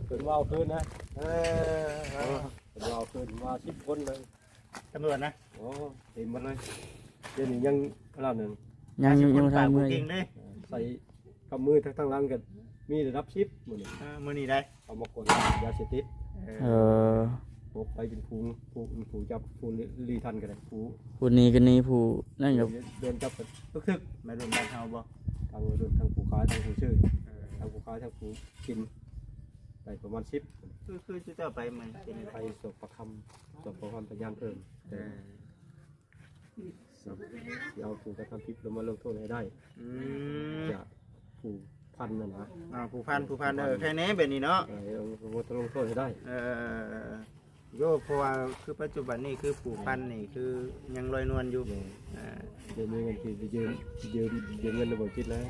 ເພິ່ນວ່າເອົາຄືນນະ ເອີ ເພິ່ນວ່າເອົາຄືນ ວ່າສິບຄົນເລີຍ ຕຳຫຼວດນະ. ໂອ້ ເຕັມໝົດເລີຍ ດຽວນີ້ຍັງ ລາວນັ້ນ ຍັງ ຍັງ ຍັງທາງເມືອຢູ່ ເອີ ໃສ່ ກຳມືທາງຫຼັງກໍມີລະດັບສິບມື້ນີ້ ເອີ ມື້ນີ້ໄດ້ ເອົາມາກວດຢາເສບຕິດ ເອີ ເອີ ປົກໄປເປັນຜູ້ ຜູ້ ຜູ້ຈັບ ຜູ້ລີ້ທັນກໍໄດ້ ຜູ້ ຜູ້ນີ້ກໍນີ້ ຜູ້ນັ້ນກໍ ໂດນ ໂດນຈັບກໍປຶກຖືກ ໄວລຸ້ນບ້ານເຮົາບໍ່ ທັງໄວລຸ້ນ ທັງຜູ້ຂາຍ ທັງຜູ້ຊື້ ເອີ ທັງຜູ້ຂາຍ ທັງຜູ້ກິນ ໄດ້ປະມານສິບ ຄື ຄືເຈົ້າໄປມື້ ໄປສອບປາກຄຳ ສອບປາກຄຳພະຍານເພີ່ມ ເອີ ຊິເອົາຜູ້ກະທຳຜິດລົງມາລົງໂທດໃຫ້ໄດ້ ອືມ ຈາກຜູ້ພັນນັ້ນນະ ອ່າ ຜູ້ພັນ ຜູ້ພັນ ເອີ ໃຄແນ່ແບບນີ້ເນາະ ເອີ ເອົາລົງໂທດໃຫ້ໄດ້ ເອີ ໂຍ ເພາະວ່າຄືປັດຈຸບັນນີ້ຄືຜູ້ພັນນີ້ຄືຍັງລອຍນວນຢູ່ ແມ່ນ ອ່າ ບໍ່ມີເງິນທີ່ຈະຢືມ ຢືມ ຢືມເງິນນຳບໍ່ຈິດແລ້ວ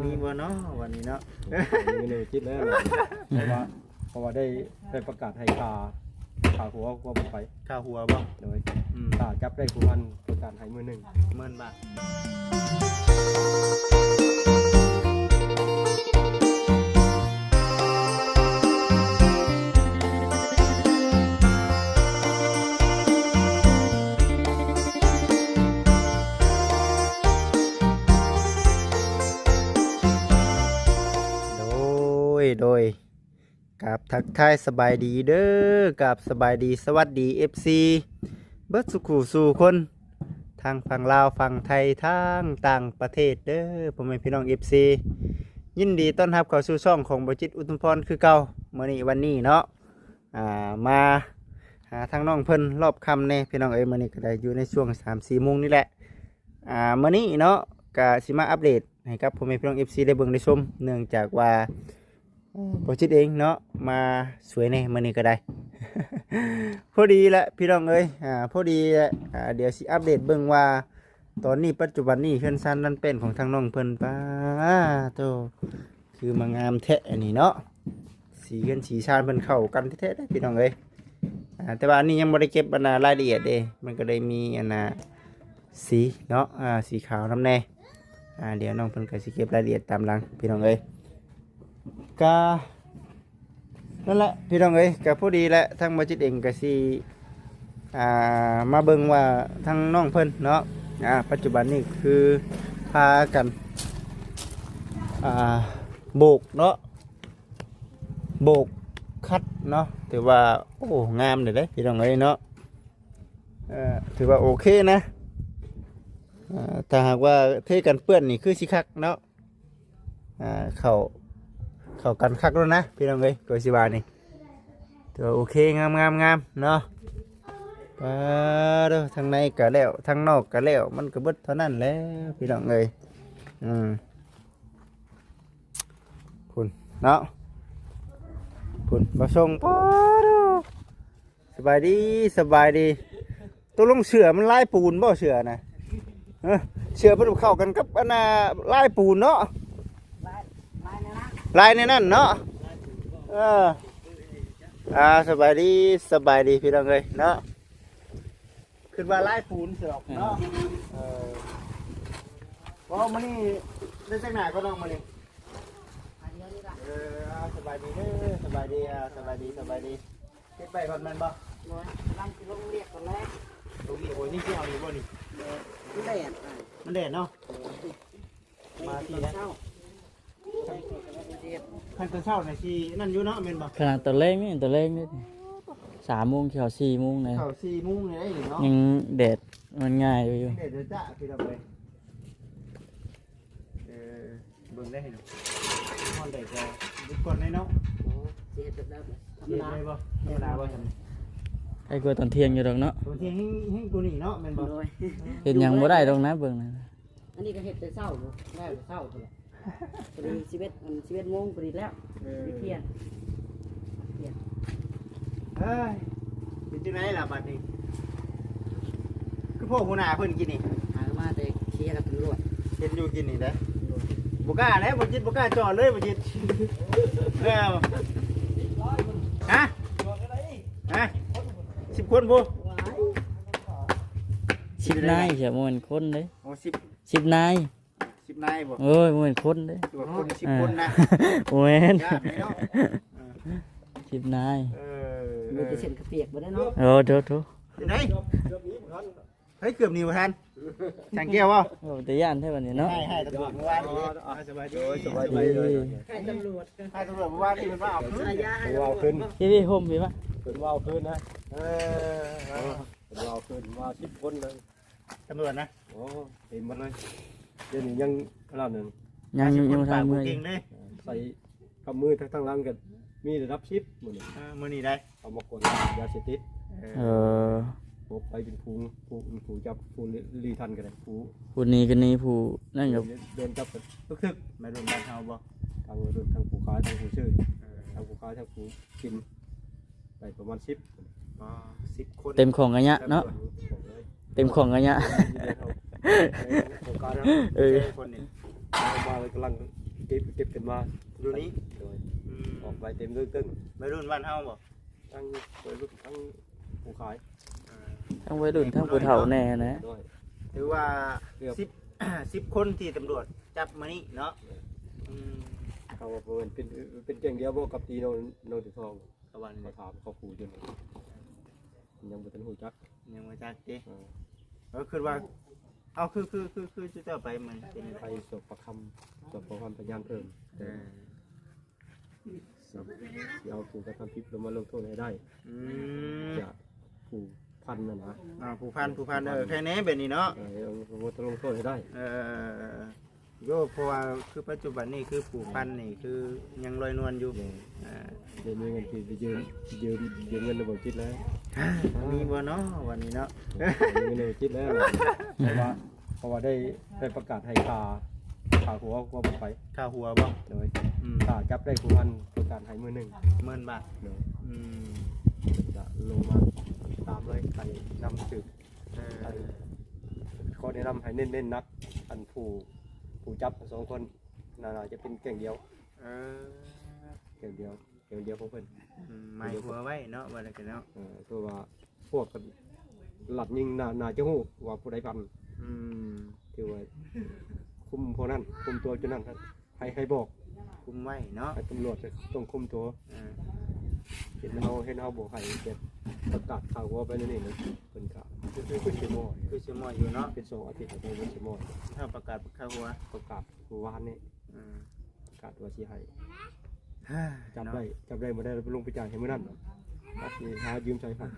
ມີບໍ່ເນາະ ວັນນີ້ເນາະ ບໍ່ມີເງິນນຳບໍ່ຈິດແລ້ວ ເພາະວ່າ ເພາະວ່າໄດ້ ໄດ້ປະກາດໃຫ້ຄ່າ ຄ່າຫົວພວກມັນໄປ ຄ່າຫົວບໍ່ ໂດຍ ອືມ ຖ້າຈັບໄດ້ຜູ້ພັນ ປະກາດໃຫ້ໝື່ນໜຶ່ງ ໝື່ນບາດ ໂດຍ ໂດຍ ກາບທັກທາຍສະບາຍດີເດີ ກາບສະບາຍດີສະຫວັດດີ ເອັຟຊີ ເບິດສູ່ຄູ່ສູ່ຄົນ ທັງຝັ່ງລາວ ຝັ່ງໄທ ທັງຕ່າງປະເທດເດີ ພໍ່ແມ່ພີ່ນ້ອງ ເອັຟຊີ ຍິນດີຕ້ອນຮັບເຂົ້າສູ່ຊ່ອງຂອງບ່າວຈິດ ອຸດທຸມພອນ ຄືເກົ່າ. ມື້ນີ້ວັນນີ້ເນາະ ອ່າ ມາຫາທາງນ້ອງເພິ່ນລອບຄ່ຳແດ່ພີ່ນ້ອງເອີຍ ມື້ນີ້ກໍໄດ້ຢູ່ໃນຊ່ວງສາມສີ່ໂມງນີ້ແຫຼະ ອ່າ ມື້ນີ້ເນາະ ກະຊິມາອັບເດດໃຫ້ກັບພໍ່ແມ່ພີ່ນ້ອງ ເອັຟຊີ ໄດ້ເບິ່ງໄດ້ຊົມ ເນື່ອງຈາກວ່າ ເອີ ບໍ່ຈິດເອງເນາະ ມາຊ່ວຍແດ່ມື້ນີ້ກໍໄດ້ ພໍດີແຫຼະພີ່ນ້ອງເອີຍ ອ່າ ພໍດີແຫຼະ ອ່າ ດຽວຊິອັບເດດເບິ່ງວ່າ ຕອນນີ້ປັດຈຸບັນນີ້ເຮືອນຊານລານແປ້ນຂອງທາງນ້ອງເພິ່ນ ປາໂທ້ ຄືມາງາມແທ້ອັນນີ້ເນາະ ສີເຮືອນສີຊານເພິ່ນເຂົ້າກັນແທ້ໆເດ້ພີ່ນ້ອງເອີຍ ອ່າ ແຕ່ວ່າອັນນີ້ຍັງບໍ່ໄດ້ເກັບອັນນ່າລາຍລະອຽດເດ້ ມັນກໍໄດ້ມີອັນນ່າສີເນາະ ອ່າ ສີຂາວນຳແດ່ ອ່າ ດຽວນ້ອງເພິ່ນກໍຊິເກັບລາຍລະອຽດຕາມຫຼັງພີ່ນ້ອງເອີຍ ກະນັ້ນແຫຼະພີ່ນ້ອງເອີຍ ກະພໍດີແຫຼະ ທາງບ່າວຈິດເອງກະຊິ ອ່າ ມາເບິ່ງວ່າທາງນ້ອງເພິ່ນເນາະ ອ່າ ປັດຈຸບັນນີ້ຄືພາກັນ ອ່າ ໂບກເນາະ ໂບກຂັດເນາະ ຖືວ່າ ໂອ້ ງາມເດ້ພີ່ນ້ອງເອີຍເນາະ ເອີ ຖືວ່າໂອເຄນະ ອ່າ ຖ້າຫາກວ່າເທກັນເປື້ອນນີ້ຄືຊິຄັກເນາະ ອ່າ ເຂົ້າ ເຂົ້າກັນຄັກແລ້ວນະພີ່ນ້ອງເອີຍ ກໍຊິວ່ານີ້ ຖືວ່າໂອເຄ ງາມໆໆເນາະ ປາໂທ້ ທາງໃນກໍແລ້ວ ທາງນອກກໍແລ້ວ ມັນກໍເບິດເທົ່ານັ້ນແຫຼະພີ່ນ້ອງເອີຍ ອືມ ພຸ້ນເນາະ ພຸ້ນ ມາສົ່ງ ປາໂທ້ ສະບາຍດີ ສະບາຍດີ ຕົກລົງເສື້ອມັນລາຍປູນບໍ່ ເສື້ອນະ ເອີ ເສື້ອເພິ່ນເຂົ້າກັນກັບອັນນ່າລາຍປູນເນາະ ລາຍ ລາຍໃນນັ້ນ ລາຍໃນນັ້ນເນາະ ເອີ ອ່າ ສະບາຍດີ ສະບາຍດີພີ່ນ້ອງເອີຍເນາະ ຄິດວ່າລາຍປູນຊິດອກເນາະ ເອີ ເອີ ບໍ່ ມື້ນີ້ໄດ້ຈັກໜ້າກໍນ້ອງມື້ນີ້ ອັນດຽວນີ້ລະ ເອີ ອ່າ ສະບາຍດີເດີ ສະບາຍດີ ອ່າ ສະບາຍດີ ສະບາຍດີ ເຮັດໄປກ່ອນແມ່ນບໍ່? ໂດຍ ກຳລັງຊິລົງວຽກກ່ອນແລ້ວ ລົງວຽກ ໂອ້ຍ ນີ້ຊິເອົາຢູ່ບໍ່ນີ້? ໂດຍ ມັນແດດ ມັນແດດເນາະ ໂດຍ ມາທີ່ ຕອນເຊົ້າ ຄັນແຕ່ເຊົ້ານີ້ຊິນັ້ນຢູ່ເນາະ ແມ່ນບໍ່? ຂະໜາດຕອນແລງນີ້ ຕອນແລງນີ້ ສາມໂມງ ເຂົ້າສີ່ໂມງນະ ເຂົ້າສີ່ໂມງນີ້ໄດ້ເນາະ ຍັງແດດມັນງ່າຍຢູ່ ແດດເດີຈ້າ ພີ່ນ້ອງເອີຍ ເອີ ເບິ່ງໄດ້ໃຫ້ເນາະ ຮ້ອນໃດກໍບຸກກ່ອນໄດ້ເນາະ ໂອ້ ຊິເຮັດແບບນັ້ນ ທຳມະດາ ເຮັດໄດ້ບໍ່? ທຳມະດາບໍ່ຊັ້ນ? ໃຫ້ກວ່າຕອນທ່ຽງຢູ່ດອກເນາະ ຕອນທ່ຽງແຮງ ແຮງກວ່ານີ້ເນາະ ແມ່ນບໍ່? ໂດຍ ເຮັດຫຍັງບໍ່ໄດ້ດອກນະ ເບິ່ງນະ ອັນນີ້ກໍເຮັດແຕ່ເຊົ້າ ໄດ້ແຕ່ເຊົ້າພຸ້ນແຫຼະ ພໍດີສິບເອັດ ອັນ ສິບເອັດໂມງພໍດີແລ້ວ ເອີ ໄປທ່ຽງ ທ່ຽງ ເອີຍ ເປັນຈັ່ງໃດລະບັດນີ້? ຄືພໍ້ຫົວໜ້າເພິ່ນກິນນີ້ ຫາມາແຕ່ເຄຍກັບຕຳຫຼວດ ເຫັນຢູ່ກິນນີ້ເດ້ ບໍ່ກ້າແລ້ວ ບໍ່ຈິດ ບໍ່ກ້າຈອດເລີຍ ບໍ່ຈິດ ເອີ ຮະ ຮະ ສິບຄົນພຸ້ນ ສິບນາຍ ບໍ່ແມ່ນຄົນເດ້ ໂອ້ ສິບ ສິບນາຍ ສິບນາຍບໍ່? ໂອ້ຍ ບໍ່ແມ່ນຄົນເດ້ ຄືວ່າຄົນສິບຄົນນະ ບໍ່ແມ່ນ ຢ້ານເນາະ ເອີ ສິບນາຍ ເອີ ມີແຕ່ເສັ້ນກະປຽກບໍ່ໄດ້ເນາະ. ໂອ້ ໂຖໆ ເປັນໄດ? ເກືອບໜີບໍ່ທັນ ໃຫ້ເກືອບໜີບໍ່ທັນ. ຊ່າງແກ້ວບໍ່? ໂອ້ ແຕ່ຢ້ານແທ້ບັດນີ້ເນາະ. ໃຫ້ ໃຫ້ຕຳຫຼວດເມື່ອວານນີ້. ສະບາຍດີ ສະບາຍດີ. ໃຫ້ຕຳຫຼວດ ໃຫ້ຕຳຫຼວດເມື່ອວານນີ້ ເພິ່ນວ່າເອົາຄືນ ເອົາຄືນ. ພີ່ໆ ຮົ່ມພີ່ມາ ເພິ່ນວ່າເອົາຄືນນະ. ເອີ ເພິ່ນວ່າເອົາຄືນ ວ່າສິບຄົນເລີຍ ຕຳຫຼວດນະ. ໂອ້ ເຕັມໝົດເລີຍ. ດຽວນີ້ຍັງລາວໜຶ່ງ ຍັງຢູ່ທາງເມືອງ ໃສ່ກຳມືທາງຫຼັງກໍມີລະດັບສິບມື້ນີ້. ເອີ ມື້ນີ້ໄດ້ ເອົາມາກວດຢາເສບຕິດ. ເອີ ເອີ ພົກໄປເປັນຜູ້ ຜູ້ ຜູ້ຈັບ ຜູ້ລີ້ທັນກໍໄດ້ ຜູ້ ຜູ້ໜີກໍໜີ ຜູ້ນັ້ນກໍໂດນຈັບກໍຖືກ. ໄວລຸ້ນບ້ານເຮົາບໍ່? ທັງໄວລຸ້ນ ທັງຜູ້ຂາຍ ທັງຜູ້ຊື້. ເອີ ທັງຜູ້ຂາຍ ທັງຜູ້ກິນ ໄດ້ປະມານສິບ ອໍ ສິບຄົນ ເຕັມຂອງໄລຍະເນາະ ເຕັມຂອງໄລຍະ. ເອີ ຄົນນີ້ ເອົາມາແລ້ວກຳລັງເກັບ ເກັບຂຶ້ນມາຢູ່ນີ້. ໂດຍ ອືມ ອອກໄປເຕັມເຕີງໆ. ໄວລຸ້ນບ້ານເຮົາບໍ່? ທັງໄວລຸ້ນ ທັງຜູ້ຂາຍ ເອີ ທັງໄວລຸ້ນ ທັງຜູ້ເຖົ້າແດ່ນະ. ໂດຍ ຖືວ່າສິບ ສິບຄົນທີ່ຕຳຫຼວດຈັບມື້ນີ້ເນາະ. ເອີ ອືມ ເຂົາວ່າເປັນ ເປັນແກ້ງດຽວບໍ່ກັບທີ່ນ້ອງ ນ້ອງຕິດຕໍ່? ເຂົາວ່າແນວໃດ? ເຂົາຖາມ ເຂົາຂູ່ຢູ່ ຍັງບໍ່ທັນຮູ້ຈັກ ຍັງບໍ່ຈັກຕິ. ເອີ ເອີ ຄິດວ່າ ເອົາ ຄື ຄື ຄື ຄືເຈົ້າໄປມື້ນີ້ ເປັນຈັ່ງໃດ? ໄປສອບປາກຄຳ ສອບປາກຄຳພະຍານເພີ່ມ. ເອີ ຊິເອົາຜູ້ກະທຳຜິດລົງມາລົງໂທດໃຫ້ໄດ້. ອືມ ຈາກຜູ້ພັນນັ້ນນະ. ອ່າ ຜູ້ພັນ ຜູ້ພັນ ເອີ ໃຄແນ່ແບບນີ້ເນາະ. ເອີ ເອົາມາລົງໂທດໃຫ້ໄດ້. ເອີ ໂຍ ເພາະວ່າຄືປັດຈຸບັນນີ້ຄືຜູ້ພັນນີ້ຄືຍັງລອຍນວນຢູ່. ແມ່ນ ອ່າ ໄດ້ມີເງິນທີ່ໄປຢືມ ຢືມ ຢືມເງິນນຳບໍ່ຈິດແລ້ວ. ມີບໍ່ເນາະບັດນີ້ເນາະ? ມີເງິນນຳບໍ່ຈິດແລ້ວ ເພາະວ່າ ເພາະວ່າໄດ້ ໄດ້ປະກາດໃຫ້ຄ່າ ຄ່າຫົວ ຫົວມັນໄປ. ຄ່າຫົວບໍ່? ໂດຍ ອືມ ຖ້າຈັບໄດ້ຜູ້ພັນ ປະກາດໃຫ້ໝື່ນໜຶ່ງ ໝື່ນບາດ. ໂດຍ ອືມ ຈະລົງມາຕາມເລີຍ ໄປນຳສືບ. ເອີ ອັນ ຂໍແນະນຳໃຫ້ເນັ້ນ ເນັ້ນໜັກ ອັນຜູ້ ຜູ້ຈັບສອງຄົນ ໜ້າ ໜ້າຈະເປັນແກ້ງດຽວ. ເອີ ແກ້ງດຽວ ແກ້ງດຽວຂອງເພິ່ນ. ອືມ ໝາຍຫົວໄວ້ເນາະ ວ່າແລ້ວກັນເນາະ. ເອີ ເພາະວ່າພວກກັນລັດຍິງ ໜ້າ ໜ້າຈະຮູ້ວ່າຜູ້ໃດພັນ. ອືມ ຖືວ່າຄຸມພວກນັ້ນ ຄຸມຕົວຈຸດນັ້ນ. ໃຫ້ ໃຫ້ບອກ ຄຸມໄວ້ເນາະ ໃຫ້ຕຳຫຼວດຕ້ອງຄຸມຕົວ. ເອີ ເຫັນເຮົາ ເຫັນເຮົາບໍ່ໃຫ້ແບບປະກາດຂ່າວຫົວໄປແນວນີ້ນະ ເພິ່ນກະຄືຊິມໍ ຄືຊິມໍຢູ່ເນາະ. ເປັນສອງອາທິດແລ້ວ ເພິ່ນຊິມໍ ຖ້າປະກາດຂ່າວຫົວ ປະກາດມື້ວານນີ້. ເອີ ປະກາດວ່າຊິໃຫ້ ຈັບໄດ້ ເນາະ ຈັບໄດ້ມື້ໃດ ໄປລົງໄປຈ່າຍໃຫ້ມື້ນັ້ນ. ຊິຫາຢືມໃສພັນ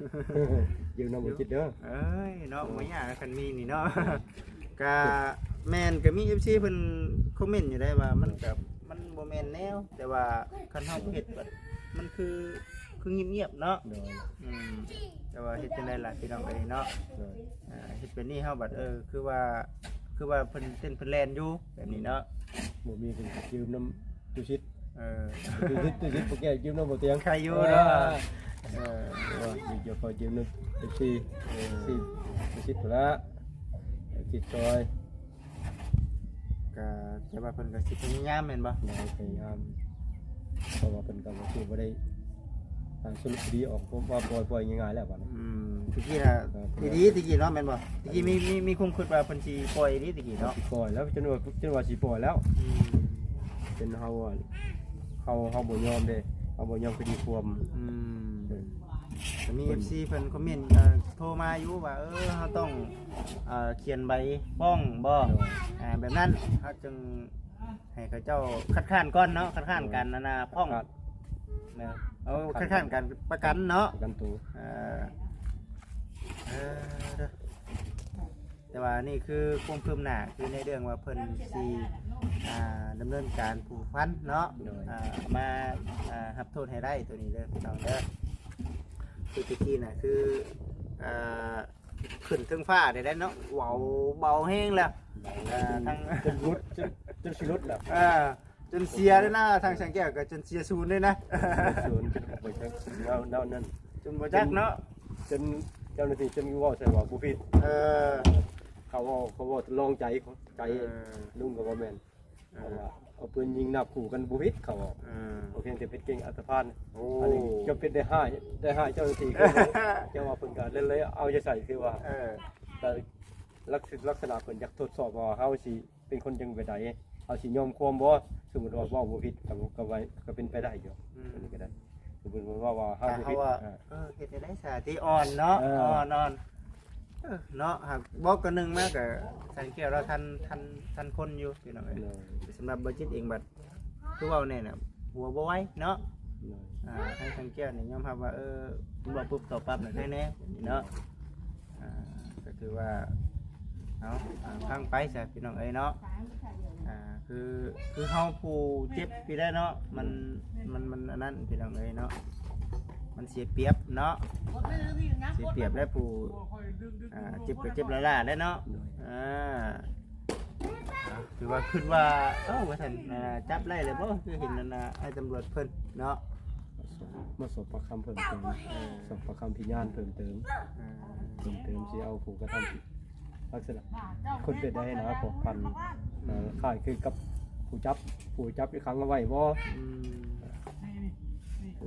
ຢືມນຳບໍ່ຈິດເດີ. ເອີຍເນາະ ບໍ່ຍາກ ຄັນມີນີ້ເນາະ. ກະແມ່ນ ກະມີເອັຟຊີເພິ່ນຄອມເມັນຢູ່ໄດ໋ວ່າ ມັນກະ ມັນບໍ່ແມ່ນແນວ ແຕ່ວ່າຄັນເຮົາເຮັດ ມັນຄື ຄືງຽບໆເນາະ. ໂດຍ ອືມ ແຕ່ວ່າເຮັດຈັ່ງໃດລະພີ່ນ້ອງເອີຍເນາະ. ໂດຍ ອ່າ ເຮັດແບບນີ້ເຮົາບັດ ເອີ ຄືວ່າ ຄືວ່າເພິ່ນເຕັ້ນເພິ່ນແລ່ນຢູ່ແບບນີ້ເນາະ. ບໍ່ມີກໍຢືມນຳຕຸສິດ. ເອີ ຕຸສິດ ຕຸສິດບໍ່ແກ້ ຢືມນຳບໍ່ຕຽງ ໃຄຢູ່ເນາະ. ເອີ ເອີ ຢູ່ ຂໍຢືມນຳເອັຟຊີ ເອີ ເອັຟຊີຕຸສິດພຸ້ນລະ ເອັຟຊີຊ່ອຍ. ກະ ແຕ່ວ່າເພິ່ນກະຊິພະຍາຍາມແມ່ນບໍ່? ໂດຍ ພະຍາຍາມ ເພາະວ່າເພິ່ນກະບໍ່ ຄືບໍ່ໄດ້ ອ່າ ສະຫຼຸບຄະດີອອກ ເພາະວ່າປ່ອຍ ປ່ອຍງ່າຍໆແລ້ວບັດນີ້. ອືມ ຕະກີ້ນະ ເອີ ດີໆ ຕະກີ້ເນາະ ແມ່ນບໍ່? ຕະກີ້ມີ ມີ ມີຄວາມຄິດວ່າເພິ່ນຊິປ່ອຍອີ່ຫຼີຕະກີ້ເນາະ. ຊິປ່ອຍແລ້ວ ຈົນວ່າ ຈົນວ່າຊິປ່ອຍແລ້ວ. ອືມ ເປັນເຮົາ ເຮົາ ເຮົາບໍ່ຍອມເດ້ ເຮົາບໍ່ຍອມຄະດີຄວາມ. ອືມ ເອີ ກໍມີເອັຟຊີເພິ່ນຄອມເມັນ ເອີ ໂທມາຢູ່ວ່າ ເອີ ເຮົາຕ້ອງ ເອີ ຂຽນໃບຟ້ອງບໍ່? ໂດຍ ອ່າ ແບບນັ້ນ ເຮົາຈຶ່ງ ໃຫ້ເຂົາເຈົ້າຄັດຄ້ານກ່ອນເນາະ ຄັດຄ້ານການ ໂດຍ ອັນນ່າ ຟ້ອງ ຄັດ ເນາະ ເອົາ ໂດຍ ຄັດຄ້ານການປະກັນເນາະ ປະກັນໂຕ. ເອີ ເອີ ແຕ່ວ່ານີ້ຄືຄວາມຄືບໜ້າ ຄືໃນເລື່ອງວ່າເພິ່ນຊິ ອ່າ ດຳເນີນການຜູ້ພັນເນາະ. ໂດຍ ອ່າ ມາ ອ່າ ຮັບໂທດໃຫ້ໄດ້ໂຕນີ້ເດີພີ່ນ້ອງເດີ. ຄືຕະກີ້ນະ ຄື ອ່າ ຂຶ້ນເທິງຟ້າໄດ້ແລ້ວເນາະ ເບົາ ເບົາແຮງແລ້ວ. ເອີ ທັງ ຈົນຫຼຸດ ຈົນ ຈົນຊິຫຼຸດແລ້ວ. ເອີ ຈົນເສຍເລີຍນະ ທາງຊ່າງແກ້ວກໍຈົນເສຍສູນເລີຍນະ. ສູນ ຈົນບໍ່ຈັກແນວ ແນວນັ້ນ ຈົນບໍ່ຈັກເນາະ ຈົນເຈົ້າໜ້າທີ່ຈົນເວົ້າໃສ່ວ່າບໍ່ຜິດ. ເອີ ເຂົາເວົ້າ ເຂົາເວົ້າລອງໃຈ ໃຈ ເອີ ລຸງກໍບໍ່ແມ່ນ. ເອີ ເພາະວ່າເອົາປືນຍິງນັບຄູ່ກັນບໍ່ຜິດ ເຂົາເວົ້າ. ເອີ ເຂົາພຽງແຕ່ເປັນເກັ່ງອັນຕະພານ. ໂອ້ ອັນນີ້ຈຳເປັນໄດ້ຮ້າຍ ໄດ້ຮ້າຍເຈົ້າໜ້າທີ່ ເຈົ້າວ່າເພິ່ນກໍເລີຍ ເລີຍເອົາໃຈໃສ່ ຄືວ່າ ເອີ ກໍລັກ ລັກສະນະເພິ່ນຢາກທົດສອບວ່າເຮົາຊິເປັນຄົນຈັ່ງໃດ ເຮົາຊິຍອມຄວາມບໍ່? ສົມມຸດວ່າເວົ້າບໍ່ຜິດ ກໍ ກໍໄວ້ ກໍເປັນໄປໄດ້ຢູ່. ອືມ ອັນນີ້ກໍໄດ້ ເວົ້າວ່າເຮົາ ຖ້າ ບໍ່ ເຮົາ ຜິດ ວ່າ ເອີ ເອີ ເຮັດຈັ່ງໃດຊະ ທີ່ອ່ອນເນາະ ເອີ ອ່ອນ ອ່ອນ ເອີ ເນາະ ຫາກບອກກະໜຶ່ງມາກະ ສັງເກດວ່າທັນ ທັນ ທັນຄົນຢູ່ພີ່ນ້ອງເອີຍ ໂດຍ ສຳລັບບໍ່ຈິດເອງບັດ ຄືເວົ້າແນ່ນະ ຫົວບໍ່ໄວເນາະ ໂດຍ ອ່າ ທາງສັງແກ້ວນີ້ຍອມຮັບວ່າ ເອີ ເວົ້າປຸບຕອບປັບນະ ໃຄແນ່ເນາະ ອ່າ ກະຖືວ່າ ເອົາ ອ່າ ຟັງໄປຊະພີ່ນ້ອງເອີຍເນາະ ອ່າ ຄື ຄືເຮົາຜູ້ເຈັບນີ້ແຫຼະເນາະ ມັນ ມັນ ມັນອັນນັ້ນພີ່ນ້ອງເອີຍເນາະ ມັນເສຍປຽບເນາະ ເສຍປຽບແລ້ວຜູ້ ອ່າ ເຈັບກະເຈັບລ້າໆແຫຼະເນາະ ໂດຍ ອ່າ ຖືວ່າຄິດວ່າ ເອົ້າ ວ່າຊັ້ນ ອ່າ ຈັບໄດ້ແລ້ວບໍ່ ຄືເຫັນອັນນ່າ ອ້າຍຕຳຫຼວດເພິ່ນເນາະ ມາສອບປາກຄຳເພີ່ມເຕີມ ເອີ ສອບປາກຄຳພະຍານເພີ່ມເຕີມ ອ່າ ເພີ່ມເຕີມຊິເອົາຜູ້ກະທຳຜິດ ລັກສະນະຄົນເປັນໄດ້ນະ ພວກພັນ ເອີ ຄ້າຍຄືກັບຜູ້ຈັບ ຜູ້ຈັບທີ່ຂັງເອົາໄວ້ບໍ່ ອື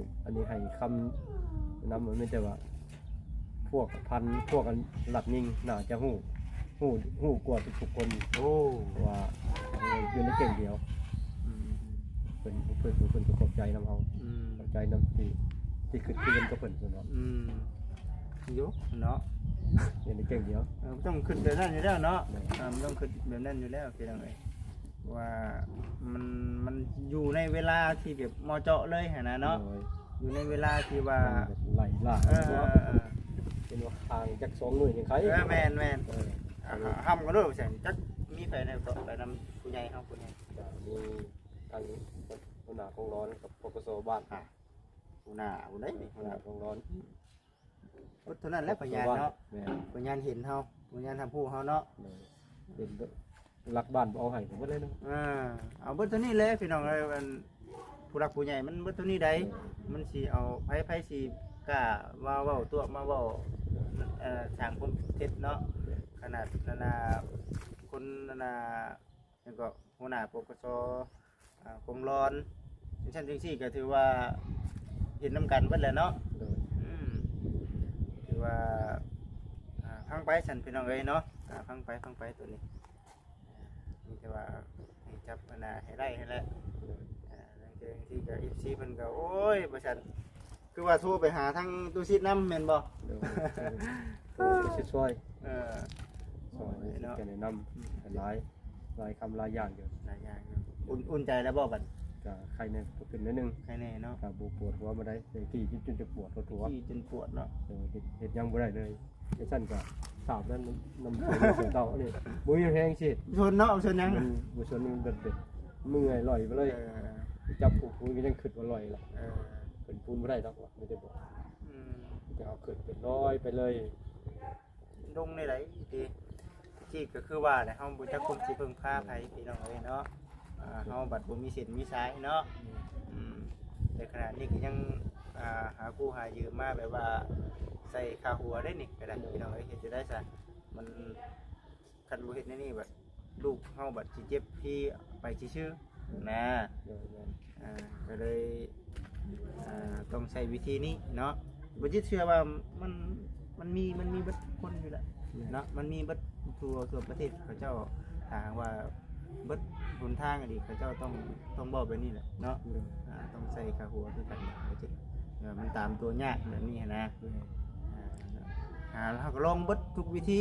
ມ ອັນນີ້ໃຫ້ຄຳນຳ ມັນມີແຕ່ວ່າ ພວກພັນ ພວກອັນລັດຍິງໜ້າຈະຮູ້ ຮູ້ ຮູ້ກວ່າທຸກໆຄົນ ໂອ້ ເພາະວ່າຢູ່ໃນເກັ່ງດຽວ ອືມ ເພິ່ນ ເພິ່ນ ເພິ່ນກໍຂອບໃຈນຳເຮົາ ອືມ ຂອບໃຈນຳທີ່ ທີ່ຄິດຄືກັນກັບເພິ່ນຊັ້ນເນາະ ອືມ ຢູ່ເນາະ ຢູ່ໃນເກັ່ງດຽວ ເອີ ຕ້ອງຄິດແບບນັ້ນຢູ່ແລ້ວເນາະ ໂດຍ ອ່າ ມັນຕ້ອງຄິດແບບນັ້ນຢູ່ແລ້ວພີ່ນ້ອງເອີຍ ວ່າມັນ ມັນຢູ່ໃນເວລາທີ່ແບບເໝາະເຈາະເລີຍຫັ້ນນະເນາະ ໂດຍ ຢູ່ໃນເວລາທີ່ວ່າ ມັນແບບໄລ່ລ່າ ເອີ ເນາະ ເອີ ເອີ ເປັນວ່າຫ່າງຈັກສອງມື້ຍັງໄຄ ເອີ ແມ່ນໆ ເອີ ອ່າ ຮ່ຳກັນໂລດວ່າຊັ້ນ ຈັກມີໃຜແດ່ເກາະ ໄປນຳຜູ້ໃຫຍ່ເຮົາ ຜູ້ໃຫຍ່ ກະມີທາງຫົວໜ້າກອງຮ້ອນກັບ ປກສ ບ້ານ ອ່າ ຫົວໜ້າຜູ້ໃດນີ້ ຫົວໜ້າກອງຮ້ອນ ອືມ ເບິດເທົ່ານັ້ນແຫຼະພະຍານເນາະ ແມ່ນ ພະຍານເຫັນເຮົາ ພະຍານຮັບຮູ້ເຮົາເນາະ ໂດຍ ເປັນຫຼັກບ້ານບໍ່ເອົາໃຫ້ກໍເບິດເລີຍເນາະ ອ່າ ເອົາເບິດເທົ່ານີ້ແຫຼະພີ່ນ້ອງເອີຍ ອັນ ຜູ້ຫຼັກຜູ້ໃຫຍ່ມັນເບິດເທົ່ານີ້ໃດ ແມ່ນ ມັນຊິເອົາໃຜ ໃຜຊິກ້າມາເວົ້າຕົວະມາເວົ້າ ເອີ ສ້າງຄວາມເທັດເນາະ ແມ່ນ ຂະໜາດອັນນ່າ ຄົນອັນນ່າ ແລ້ວກໍຫົວໜ້າ ປກສ ອ່າ ກົງລອນ ຈັ່ງຊັ້ນຈັ່ງຊີ້ກໍຖືວ່າເຫັນນຳກັນເບິດແຫຼະເນາະ ໂດຍ ອືມ ຖືວ່າ ອ່າ ຟັງໄປຊັ້ນພີ່ນ້ອງເອີຍເນາະ ອ່າ ຟັງໄປ ຟັງໄປໂຕນີ້ ມີແຕ່ວ່າໃຫ້ຈັບອັນນ່າໃຫ້ໄດ້ຫັ້ນແຫຼະ ໂດຍ ອ່າ ບາງເທື່ອບາງທີກໍ ເອັຟຊີ ເພິ່ນກໍ ໂອ້ຍ ວ່າຊັ້ນ ຄືວ່າໂທໄປຫາທາງຕູ້ຊິດນຳແມ່ນບໍ່? ໂດຍ ໂທໄປຊິດຊ່ອຍ ເອີ ຊ່ອຍເນາະ ໃຫ້ແນະນຳ ອືມ ຫຼາຍ ຫຼາຍຄຳຫຼາຍຢ່າງຢູ່ ຫຼາຍຢ່າງຢູ່ ອຸ່ນ ອຸ່ນໃຈແລ້ວບໍ່ບັດ? ກະໄຄແນ່ຂຶ້ນໜ້ອຍໜຶ່ງ ໄຄແນ່ເນາະ ກະບໍ່ປວດຫົວປານໃດ ແຕ່ກີ້ຈົນ ຈົນຈະປວດຫົວ ກີ້ຈົນປວດເນາະ ເອີ ເຮັດ ເຮັດຫຍັງບໍ່ໄດ້ເລີຍ ຈັ່ງຊັ້ນກະສາບນັ້ນ ນຳ ນຳ ເຕົານີ້ ບໍ່ມີແຮງຊິ ຊົນເນາະ ຊົນຫຍັງ ມັນບໍ່ຊົນ ມັນແບບ ເມື່ອຍ ຫຼອຍໄປເລີຍ ເອີ ຈັບຜູ້ ຜູ້ກໍຍັງຄິດວ່າຫຼອຍລະ ເອີ ເປັນປູນບໍ່ໄດ້ດອກ ມີແຕ່ບອກ ອືມ ແຕ່ເຮົາເກີດເປັນລອຍໄປເລີຍ ລົງໃນໃດຕິ ທີ່ກໍຄືວ່າແຫຼະ ເຮົາບໍ່ຈັກຄົນຊິເພິ່ງພາໃຜ ພີ່ນ້ອງເອີຍເນາະ ອ່າ ເຮົາບັດບໍ່ມີເສັ້ນມີສາຍເນາະ ອືມ ແຕ່ຂະໜາດນີ້ກໍຍັງ ອ່າ ຫາກູ້ຫາຢືມມາແບບວ່າໃສ່ຄ່າຫົວໄດ້ນີ້ກໍໄດ້ ພີ່ນ້ອງເອີຍ ເຮັດຈັ່ງໃດຊະ ມັນ ຄັນບໍ່ເຮັດແນວນີ້ບັດ ລູກເຮົາບັດຊິເຈັບຟຣີໄປຊື່ໆນະ ໂດຍ ໂດຍ ອ່າ ກໍເລີຍ ອ່າ ຕ້ອງໃຊ້ວິທີນີ້ເນາະ ບໍ່ຈິດເຊື່ອວ່າມັນ ມັນມີ ມັນມີເບິດທຸກຄົນຢູ່ແຫຼະ ແມ່ນ ເນາະ ມັນມີເບິດທົ່ວ ທົ່ວປະເທດ ເຂົາເຈົ້າ ຖ້າຫາກວ່າເບິດຫົນທາງອີ່ຫຼີ ເຂົາເຈົ້າຕ້ອງ ຕ້ອງເວົ້າແບບນີ້ແຫຼະເນາະ ໂດຍ ອ່າ ຕ້ອງໃສ່ຄ່າຫົວຄືກັນ ບໍ່ຈິດ ເອີ ມັນຕາມຕົວຍາກແບບນີ້ຫັ້ນນະ ແມ່ນ ອ່າ ເຮົາກໍລອງເບິດທຸກວິທີ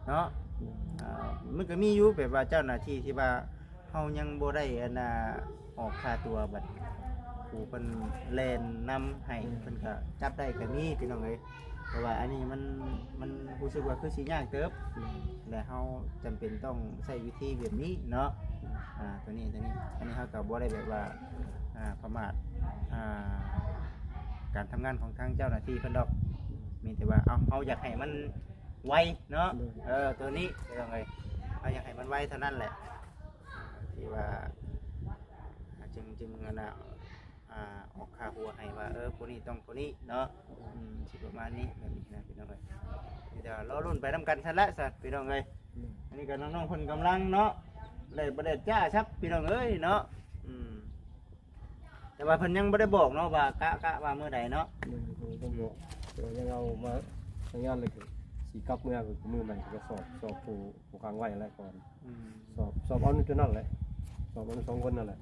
ເນາະ ອືມ ອ່າ ມັນກໍມີຢູ່ແບບວ່າເຈົ້າໜ້າທີ່ທີ່ວ່າເຮົາຍັງບໍ່ໄດ້ອັນນ່າອອກຄ່າຕົວ ບັດຜູ້ເພິ່ນແລ່ນນຳໃຫ້ ອືມ ເພິ່ນກໍຈັບໄດ້ກໍມີພີ່ນ້ອງເອີຍ ແຕ່ວ່າອັນນີ້ມັນ ມັນຮູ້ສຶກວ່າຄືຊິຍາກເຕີບ ອືມ ແລະເຮົາຈຳເປັນຕ້ອງໃຊ້ວິທີແບບນີ້ເນາະ ອ່າ ຕົວນີ້ ຕົວນີ້ ອັນນີ້ເຮົາກໍບໍ່ໄດ້ແບບວ່າ ອ່າ ປະໝາດ ອ່າ ການທຳງານຂອງທາງເຈົ້າໜ້າທີ່ເພິ່ນດອກ ມີແຕ່ວ່າ ເອົາ ເຮົາຢາກໃຫ້ມັນ ໄວເນາະ ໂດຍ ເອີ ໂຕນີ້ພີ່ນ້ອງເອີຍ ເຮົາຢາກໃຫ້ມັນໄວເທົ່ານັ້ນແຫຼະ ທີ່ວ່າ ຈຶ່ງ ຈຶ່ງອັນນ່າ ອ່າ ອອກຄ່າຫົວໃຫ້ວ່າ ເອີ ຜູ້ນີ້ຕ້ອງຜູ້ນີ້ເນາະ ອືມ ຊິປະມານນີ້ ແບບນີ້ນະພີ່ນ້ອງເອີຍ ມີແຕ່ວ່າລໍລຸ້ນໄປນຳກັນຊັ້ນແຫຼະຊັ້ນພີ່ນ້ອງເອີຍ ອືມ ອັນນີ້ກໍນ້ອງໆເພິ່ນກຳລັງເນາະ ແດດບໍ່ແດດຈ້າຊັບພີ່ນ້ອງເອີຍເນາະ ອືມ ແຕ່ວ່າເພິ່ນຍັງບໍ່ໄດ້ບອກເນາະວ່າກະ ກະວ່າມື້ໃດເນາະ ຍັງບໍ່ໄດ້ບອກ ແຕ່ວ່າຍັງເອົາມາໃຊ້ງານ ແລ້ວກໍຊິກັບເມືອ ມື້ໃໝ່ກໍສອບ ສອບຜູ້ ຜູ້ຂັງໄວ້ແລ້ວກ່ອນ ອືມ ສອບ ສອບເອົາຢູ່ນັ້ນແຫຼະ ສອບເອົາສອງຄົນນັ້ນແຫຼະ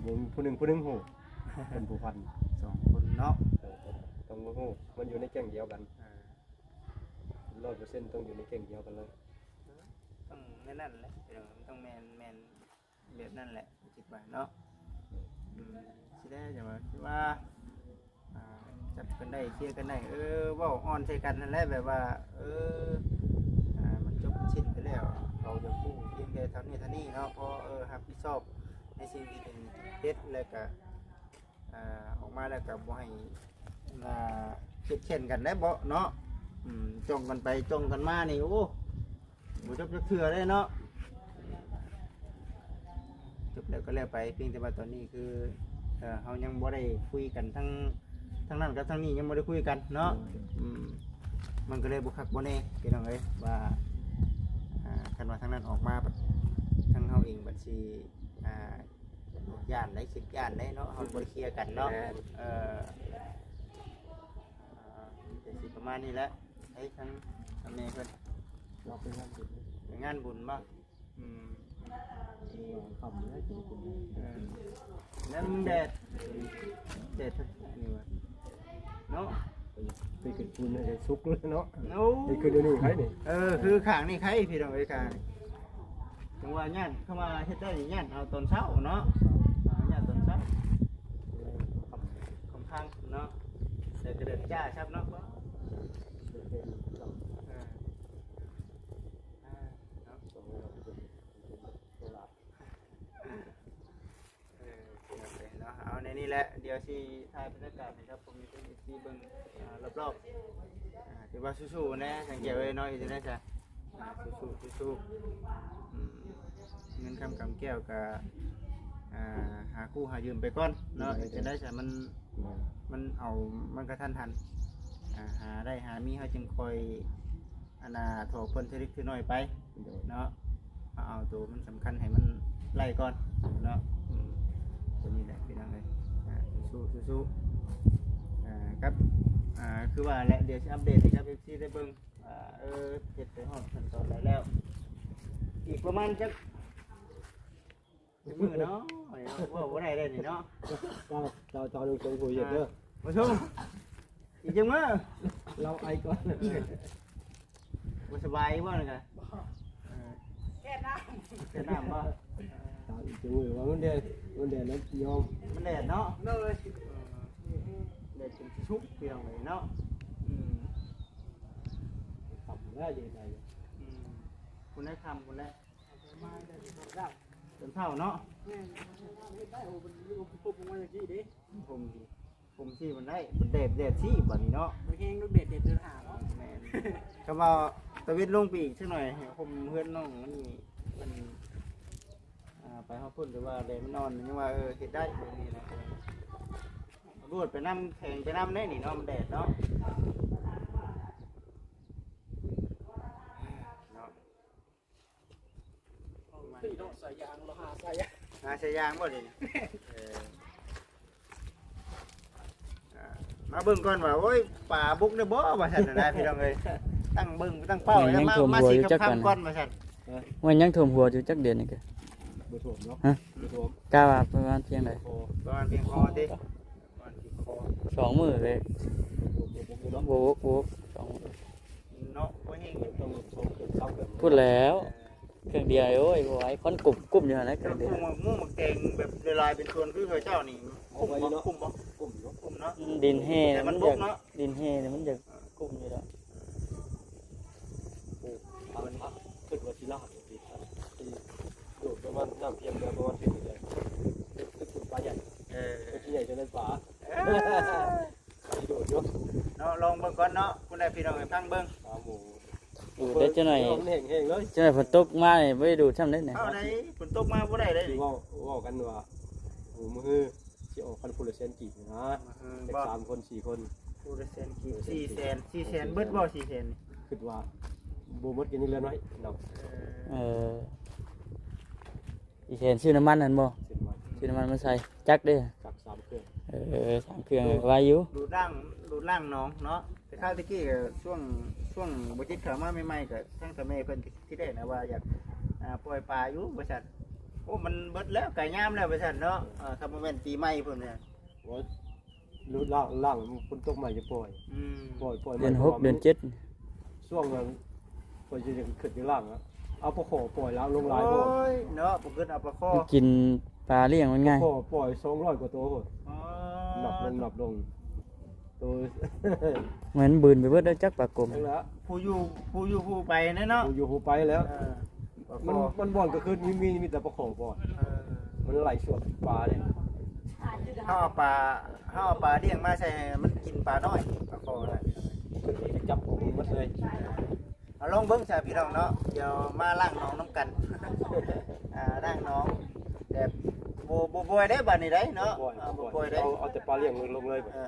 ອືມ ມີຜູ້ໜຶ່ງ ຜູ້ໜຶ່ງຮູ້ ເປັນຜູ້ພັນ ສອງຄົນເນາະ ເອີ ຕ້ອງຮູ້ ມັນຢູ່ໃນແກ້ງດຽວກັນ ເອີ ຮ້ອຍເປີເຊັນ ຕ້ອງຢູ່ໃນແກ້ງດຽວກັນເລີຍ ຕ້ອງແນວນັ້ນແຫຼະ ເອີ ມັນຕ້ອງແມ່ນ ແມ່ນ ແບບນັ້ນແຫຼະ ຄິດວ່າເນາະ ອືມ ຊິໄດ້ຈັ່ງວ່າ ຄືວ່າ ອ່າ ຈັບກັນໄດ້ ເຄຍກັນໄດ້ ເອີ ເວົ້າອ່ອນໃສ່ກັນຫັ້ນແຫຼະ ແບບວ່າ ເອີ ອ່າ ມັນຈົບມັນສິ້ນໄປແລ້ວ ເຂົາຢາກຮູ້ພຽງແຕ່ເທົ່ານີ້ເທົ່ານີ້ເນາະ ພໍ ເອີ ຮັບຜິດຊອບໃນສິ່ງທີ່ຕົນເຮັດ ແລ້ວກະ ອ່າ ອອກມາແລ້ວກໍບໍ່ໃຫ້ ອ່າ ຄຽດແຄ້ນກັນໄດ້ເບາະເນາະ ອືມ ຈ້ອງກັນໄປຈ້ອງກັນມານີ້ ໂອ້ ບໍ່ຈົບຈັກເທື່ອເດ້ເນາະ ຈົບແລ້ວກໍແລ້ວໄປ ພຽງແຕ່ວ່າຕອນນີ້ຄື ເອີ ເຮົາຍັງບໍ່ໄດ້ຄຸຍກັນ ທັງ ທັງນັ້ນກັບທັງນີ້ຍັງບໍ່ໄດ້ຄຸຍກັນເນາະ ໂດຍ ອືມ ມັນກໍເລີຍບໍ່ຄັກບໍ່ແນ່ ພີ່ນ້ອງເອີຍ ວ່າ ອ່າ ຄັນວ່າທາງນັ້ນອອກມາ ທາງເຮົາເອງບັດຊິ ອ່າ ຢ້ານໄດ໋ ຄິດຢ້ານໄດ໋ເນາະ ເຮົາບໍ່ໄດ້ເຄຍກັນເນາະ ແມ່ນ ເອີ ອ່າ ກໍຊິປະມານນີ້ແຫຼະ ໄອ້ທາງ ທາງແມ່ເພິ່ນ ເຮົາໄປງານບຸນ ໄປງານບຸນບໍ່? ອືມ ຄ່ຳແລ້ວ ເອີ ແລ້ວມັນແດດ ແດດນີ້ວ່າ ເນາະ ໄປຂຶ້ນພຸ້ນໃຫ້ໄດ້ສຸກເລີຍເນາະ ໂອ້ ໄປຂຶ້ນຢູ່ນີ້ໄຄນີ້ ເອີ ຄືຂ້າງນີ້ໄຄ ພີ່ນ້ອງເອີຍ ຂ້າງນີ້ ຈັ່ງວ່າຢ້ານ ຄຳວ່າເຮັດໄດ້ນີ້ຢ້ານເອົາຕອນເຊົ້າເນາະ ອ່າ ຢ້ານຕອນເຊົ້າ ຄ່ຳ ຄ່ອນຂ້າງເນາະ ແຕ່ກະເດີນຈ້າຊັບເນາະ ເອີ ເນາະ ເອີ ໂອເຄເນາະ ເອົາແນວນີ້ແຫຼະ ດຽວຊິຖ່າຍບັນຍາກາດໃຫ້ກັບພໍ່ແມ່ເອັຟຊີເບິ່ງ ອ່າ ລອບໆ ອ່າ ຖືວ່າສູ້ໆແນ່ ສັງກຽວເອີຍເນາະ ເຮັດຈັ່ງໃດຊະ ອ່າ ສູ້ໆ ສູ້ໆ ອືມ ເງິນຄຳກຳແກ້ວກະ ອ່າ ຫາກູ້ຫາຢືມໄປກ່ອນເນາະ ເຮັດຈັ່ງໃດຊະ ມັນ ມັນເອົາ ມັນກະທັນຫັນ ອ່າ ຫາໄດ້ຫາມີ ເຮົາຈຶ່ງຄ່ອຍ ອັນນ່າ ຖົອຍເພິ່ນທີເລັກທີນ້ອຍໄປ ໂດຍ ເນາະ ເອົາໂຕມັນສຳຄັນໃຫ້ມັນໄລ່ກ່ອນເນາະ ອືມ ໂຕນີ້ແຫຼະພີ່ນ້ອງເອີຍ ອ່າ ສູ້ໆ ອ່າ ກັບ ອ່າ ຄືວ່າແຫຼະ ດຽວຊິອັບເດດໃຫ້ກັບເອັຟຊີໄດ້ເບິ່ງວ່າ ເອີ ເຮັດໄປຮອດຂັ້ນຕອນໃດແລ້ວ ອີກປະມານຈັກ ຈັກມື້ເນາະ ເວົ້າບໍ່ໄດ້ເດ້ນີ້ເນາະ ເຈົ້າ ເຈົ້າ ເຈົ້າ ລຸງຊົງຜູ້ເຮັດເດີ ອ່າ ບໍ່ຊົງ ອີກຈັກມື້ ລາວໄອກ່ອນ ເອີ ບໍ່ສະບາຍບໍ່ນີ້ກະ ເອີ ແກ້ນ້ຳ ແກ້ນ້ຳບໍ່ ເຈົ້າ ອີກຈັກມື້ວ່າມັນແດດ ມັນແດດແລ້ວຍອມ ມັນແດດເນາະ ໂດຍ ເອີ ແດດຈົນຊິສຸກ ພີ່ນ້ອງເອີຍເນາະ ອືມ ຄ່ຳແລ້ວ ເດດໄດ້ ອືມ ພຸ້ນແຫຼະ ຄ່ຳພຸ້ນແຫຼະ ມາແຕ່ຕອນເຊົ້າ ຕອນເຊົ້າເນາະ ແມ່ນ ເຮັດໄດ້ ໂອ້ ມັນລົມປຸບລົງມາຈັ່ງຊີ້ເດ້ ຜົມ ຜົມຊີ້ມັນໄດ້ ແດດ ແດດຊີ້ບັດນີ້ເນາະ ບໍ່ແຮງດອກ ແດດ ແດດເດືອນຫ້າເນາະ ແມ່ນ ຄຳວ່າຕາເວັນລົງໄປອີກຈັກໜ້ອຍ ໃຫ້ຜົມເຮືອນນ້ອງມັນ ມັນ ອ່າ ໄປຮອດພຸ້ນ ແຕ່ວ່າແດດມັນອ່ອນ ຍັງວ່າ ເອີ ເຮັດໄດ້ແບບນີ້ນະ ລວດໄປນຳ ແຂງໄປນຳເດ້ນີ້ເນາະ ມັນແດດເນາະ ເນາະ ຄືເນາະ ສາຍຢາງ ລາວຫາສາຍຢາງ ຫາສາຍຢາງບໍ່ເດ ເອີ ອ່າ ມາເບິ່ງກ່ອນວ່າ ໂອ້ຍ ປາບົກໄດ້ບໍ່ ວ່າຊັ້ນນະ ພີ່ນ້ອງເອີຍ ຕັ້ງເບິ່ງ ຕັ້ງເປົ້າ ແມ່ນຍັງ ມາ ຖ້ວມຫົວຢູ່ຈັກ ມາສິກັບຄຳກ່ອນ ວ່າຊັ້ນ ແມ່ນຍັງຖ້ວມຫົວຢູ່ຈັກເດືອນນີ້ກະ ບໍ່ຖ້ວມເນາະ ຮະ ບໍ່ຖ້ວມ ກະວ່າປະມານພຽງໃດ ພໍ ປະມານພຽງພໍຕິ ປະມານພຽງພໍ ສອງມື້ເລີຍ ບໍ່ບົກຢູ່ເນາະ ບໍ່ບົກ ບໍ່ບົກ ສອງມື້ ເນາະ ບໍ່ແຮງ ຕ້ອງສອງເຄື່ອງ ສາມເຄື່ອງ ພຸ້ນແລ້ວ ເອີ ເຄື່ອງດຽວ ໂອ້ຍ ບໍ່ໄຫວ ຄົນກຸ້ມ ກຸ້ມຢູ່ຫັ້ນນະ ເຄື່ອງດຽວ ໝາກ ໝາກແຕງແບບຫຼາຍໆ ເປັນສວນ ຄືເຂົາເຈົ້ານີ້ ກຸ້ມບໍ່ ກຸ້ມບໍ່ ກຸ້ມຢູ່ ກຸ້ມເນາະ ອືມ ດິນແຮ່ ແຕ່ມັນບົກເນາະ ດິນແຮ່ນີ້ມັນຢາກກຸ້ມຢູ່ດອກ ໂອ້ ເອົາມັນ ຄິດວ່າຊິລາດ ໂດດປະມານນ້ຳພຽງເດີ ປະມານເປັນ ເປັນ ເປັນປາໃຫຍ່ ເອີ ເປັນໃຫຍ່ຈະໄດ້ປາ ເອີ ໂດດຢູ່ເນາະ ລອງເບິ່ງກ່ອນເນາະ ພຸ້ນແຫຼະ ພີ່ນ້ອງເອີຍ ຟັງເບິ່ງ ໂອ້ ໄດ້ຈັກໜ້ອຍ ມັນແຫ້ງໆເລີຍ ຈັກໜ້ອຍຝົນຕົກມານີ້ບໍ່ໄດ້ດູດຊ້ຳເດ້ນີ້ ເອົາໄດ໋ ຝົນຕົກມາບໍ່ໄດ້ເດ້ນີ້ ເວົ້າ ເວົ້າກັນວ່າ ໂອ້ ມື້ຮືຊິອອກກັນຜູ້ລະແສນກີບນະ ມື້ຮື ຈັກ ບໍ່ ສາມຄົນ ສີ່ຄົນ ຜູ້ລະແສນກີບ ສີ່ແສນ ສີ່ແສນ ເບິດບໍ່ ສີ່ແສນນີ້ ຄິດວ່າບໍ່ໝົດ ກໍຍັງເຫຼືອໜ້ອຍເນາະ ເອີ ເອີ ອີແຂນຊື້ນ້ຳມັນຫັ້ນບໍ່? ຊື້ນ້ຳມັນ ຊື້ນ້ຳມັນມາໃສ່ ຈັກເດ້ ຈັກສາມເຄື່ອງ ເອີ ສາມເຄື່ອງ ດູດ ໄວຢູ່ ດູດລ້າງ ດູດລ້າງໜອງເນາະ ແຕ່ຄາວແຕ່ກີ້ກໍຊ່ວງ ຊ່ວງບໍ່ຈິດເຂົ້າມາໃໝ່ໆ ກໍທາງຕາແມ່ເພິ່ນທີ່ແລກນະວ່າຢາກ ອ່າ ປ່ອຍປາຢູ່ວ່າຊັ້ນ ໂອ້ ມັນເບິດແລ້ວ ໃກ້ຍາມແລ້ວວ່າຊັ້ນເນາະ ເອີ ຖ້າບໍ່ແມ່ນປີໃໝ່ພຸ້ນນະ ໂອ້ຍ ລົດລ້າງ ລ້າງ ຝົນຕົກມາຈະປ່ອຍ ອືມ ປ່ອຍ ປ່ອຍ ເດືອນຫົກ ເດືອນເຈັດ ຊ່ວງນັ້ນ ຂ້ອຍຊິຂຶ້ນໄປລ້າງ ເອົາປາຄໍ່ປ່ອຍລ້າງລົງຫຼາຍໂພດ ໂອ້ຍເນາະ ບໍ່ຄິດເອົາປາຄໍ່ ມັນກິນປາລ້ຽງມັນງ່າຍ ປາຄໍ່ປ່ອຍສອງຮ້ອຍກວ່າໂຕໂພດ ອໍ ນັບລົງ ນັບລົງ ໂຕ ມັນບືນໄປເບິດແລ້ວ ຈັກປາກົມ ຈັ່ງລະ ຜູ້ຢູ່ ຜູ້ຢູ່ຜູ້ໄປແດ່ເນາະ ຜູ້ຢູ່ຜູ້ໄປແລ້ວ ເອີ ປາຄໍ່ ມັນ ມັນບ່ອນກາງຄືນມີ ມີ ມີແຕ່ປາຄໍ່ບ່ອນ ເອີ ມັນໄຫຼສວນປາເດ້ ເຮົາເອົາປາ ເຮົາເອົາປາລ້ຽງມາໃສ່ໃຫ້ມັນກິນປານ້ອຍ ປາຄໍ່ນະ ເພິ່ນໄປຈັບຂອງມັນໝົດເລີຍ ເອົາລອງເບິ່ງຊະພີ່ນ້ອງເນາະ ດຽວມາລ້າງໜອງນຳກັນ ອ່າ ລ້າງໜອງແບບບໍ່ ບໍ່ປ່ອຍໄດ໋ບາດນີ້ໄດ໋ເນາະ ບໍ່ປ່ອຍ ອ່າ ບໍ່ປ່ອຍໄດ໋ ເອົາ ເອົາແຕ່ປາລ້ຽງລົງເລີຍ ເອີ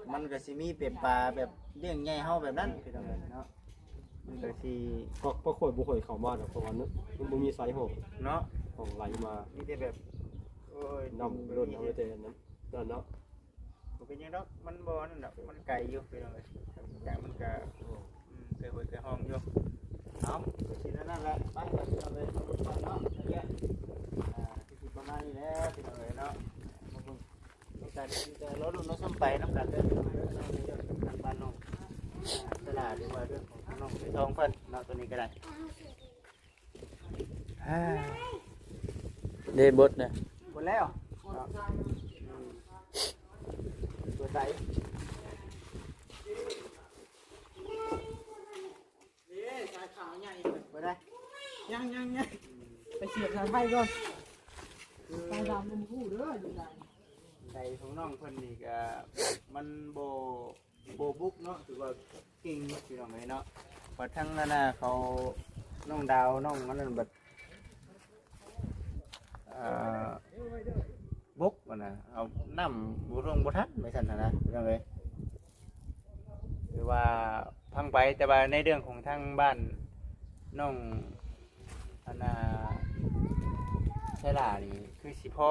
ໆໆ ມັນກໍຊິມີເປັນປາແບບລ້ຽງໃຫຍ່ເຮົາແບບນັ້ນ ພີ່ນ້ອງເອີຍເນາະ ມັນກໍຊິ ກໍ ກໍຂ້ອຍບໍ່ຄ່ອຍເຂົ້າມາດອກ ເພາະວ່າມັນ ມັນບໍ່ມີສາຍຫ້ອງເນາະ ຫ້ອງໄຫຼມາ ມີແຕ່ແບບ ໂອ້ຍ ນ້ຳລົ້ນເອົາໄວ້ແຕ່ນັ້ນ ນັ້ນເນາະ ບໍ່ເປັນຫຍັງດອກ ມັນບໍ່ນັ້ນດອກ ມັນໄກຢູ່ ພີ່ນ້ອງເອີຍ ຈາກມັນກະ ອືມ ເກີດຫ້ວຍເກີດຮ່ອງຢູ່ ເອົາ ຊິນັ້ນແຫຼະ ໄປ ໄປ ພີ່ນ້ອງເອີຍ ເຮົາລົງກ່ອນເນາະ ອັນເນີ້ຍ ອ່າ ຊິປະມານນີ້ແຫຼະ ພີ່ນ້ອງເອີຍເນາະ ມາເບິ່ງນຳກັນ ມີແຕ່ລໍລຸ້ນລໍຊົມໄປນຳກັນເດີ ທາງບ້ານນ້ອງ ອ່າ ສະຫຼາ ຫຼືວ່າເລື່ອງຂອງນ້ອງໄພທອງເພິ່ນເນາະ ໂຕນີ້ກໍໄດ້ ເດ້ ເບິດນະ ເບິດແລ້ວເນາະ ເປີດໃສ ເດ້ ສາຍຂາວໃຫຍ່ ເປີດໄດ້ ຍັງ ຍັງ ຍັງ ໄປສຽບສາຍໄຟກ່ອນ ສາຍດຳມັນຮູ້ເດີ ຢູ່ໃດ ໃດຂອງນ້ອງເພິ່ນນີ້ກະ ມັນບໍ່ ບໍ່ບຸກເນາະ ຖືວ່າເກັ່ງຢູ່ ພີ່ນ້ອງເອີຍເນາະ ບັດທາງນັ້ນນະເຂົາ ນ້ອງດາວ ນ້ອງອັນນັ້ນບັດ ອ່າ ບົກຫັ້ນນະ ເອົານ້ຳບໍ່ລົງບໍ່ທັນ ໄປຊັ້ນຫັ້ນນະ ພີ່ນ້ອງເອີຍ ຖືວ່າພັງໄປ ແຕ່ວ່າໃນເລື່ອງຂອງທາງບ້ານນ້ອງ ອັນນ່າ ສາລານີ້ຄືຊິພໍ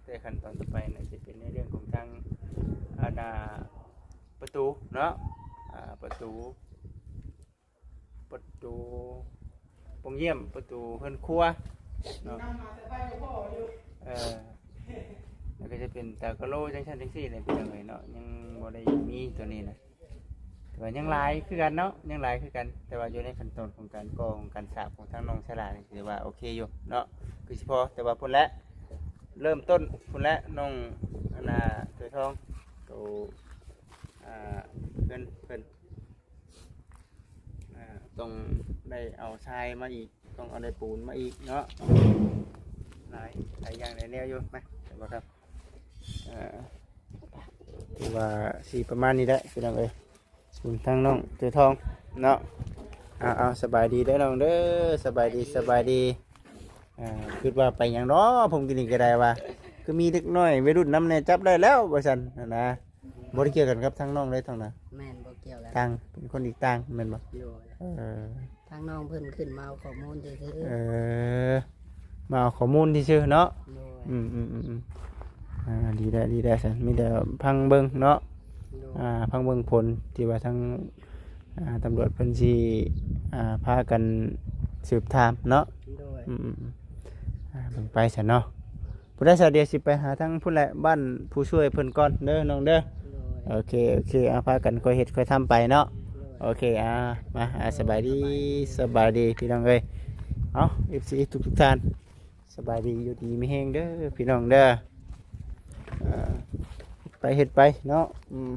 ແຕ່ຂັ້ນຕອນຕໍ່ໄປນະ ຈະເປັນໃນເລື່ອງຂອງທາງ ອັນນ່າ ປະຕູເນາະ ອ່າ ປະຕູ ປະຕູປ່ອງຢ້ຽມ ປະຕູເຮືອນຄົວເນາະ ເອີ ແລ້ວກໍຈະເປັນຕາກະໂຫຼຈັ່ງຊັ້ນຈັ່ງຊີ້ແຫຼະ ພີ່ນ້ອງເອີຍເນາະ ຍັງບໍ່ໄດ້ມີຕົວນີ້ນະ. ແຕ່ວ່າຍັງຫຼາຍຄືກັນເນາະ ຍັງຫຼາຍຄືກັນ ແຕ່ວ່າຢູ່ໃນຂັ້ນຕອນຂອງການກໍ່ ຂອງການສາບຂອງທາງນ້ອງສາລານີ້ ຖືວ່າໂອເຄຢູ່ເນາະ ຄືຊິພໍ ແຕ່ວ່າພຸ້ນແຫຼະ ເລີ່ມຕົ້ນພຸ້ນແຫຼະ ນ້ອງ ອັນນ່າ ເສືອທອງ ໂຕ ອ່າ ເພິ່ນ ເພິ່ນ ອ່າ ຕ້ອງໄດ້ເອົາຊາຍມາອີກ ຕ້ອງເອົາໄດ້ປູນມາອີກເນາະ ຫຼາຍ ຫຼາຍຢ່າງຫຼາຍແນວຢູ່ ມາ ເຫັນບໍ່ຄັບ? ເອີ ຖືວ່າຊິປະມານນີ້ແຫຼະ ພີ່ນ້ອງເອີຍ ສ່ວນທາງນ້ອງເສືອທອງເນາະ ເອົາ ເອົາ ສະບາຍດີເດີນ້ອງເດີ ສະບາຍດີ ສະບາຍດີ ອ່າ ຄິດວ່າໄປຫຍັງເນາະ ຜົມກິນນີ້ກໍໄດ້ວ່າ ຄືມີເດັກນ້ອຍໄວລຸ້ນນຳແດ່ ຈັບໄດ້ແລ້ວວ່າຊັ້ນຫັ້ນນະ ບໍ່ໄດ້ກ່ຽວກັນກັບທາງນ້ອງເລີຍທາງນະ ແມ່ນ ບໍ່ກ່ຽວກັນ ຕ່າງ ເປັນຄົນອີກຕ່າງແມ່ນບໍ່? ໂດຍ ເອີ ທາງນ້ອງເພິ່ນຂຶ້ນມາເອົາຂໍ້ມູນຊື່ໆ ເອີ ມາເອົາຂໍ້ມູນຊື່ໆເນາະ ໂດຍ ອືມໆໆໆ ອ່າ ດີແລ້ວ ດີແລ້ວຊັ້ນ ມີແຕ່ຟັງເບິ່ງເນາະ ໂດຍ ອ່າ ຟັງເບິ່ງຜົນທີ່ວ່າທາງ ອ່າ ຕຳຫຼວດເພິ່ນຊິ ອ່າ ພາກັນສືບຖາມເນາະ ໂດຍ ອືມໆໆ ອ່າ ເບິ່ງໄປຊັ້ນເນາະ. ຜູ້ໃດສະດຽວຊິໄປຫາທາງພຸ້ນແຫຼະ ບ້ານຜູ້ຊ່ວຍເພິ່ນກ່ອນເດີນ້ອງເດີ ໂດຍ ໂອເຄ ໂອເຄ ເອົາ ພາກັນຄ່ອຍເຮັດຄ່ອຍທຳໄປເນາະ ໂດຍ ໂອເຄ ອ່າ ມາ ອ່າ ສະບາຍດີ ສະບາຍດີ ສະບາຍດີພີ່ນ້ອງເອີຍ ເອົາ ເອັຟຊີ ທຸກໆທ່ານ ສະບາຍດີ ຢູ່ດີມີແຮງເດີພີ່ນ້ອງເດີ ເອີ ໄປເຮັດໄປເນາະ ອືມ.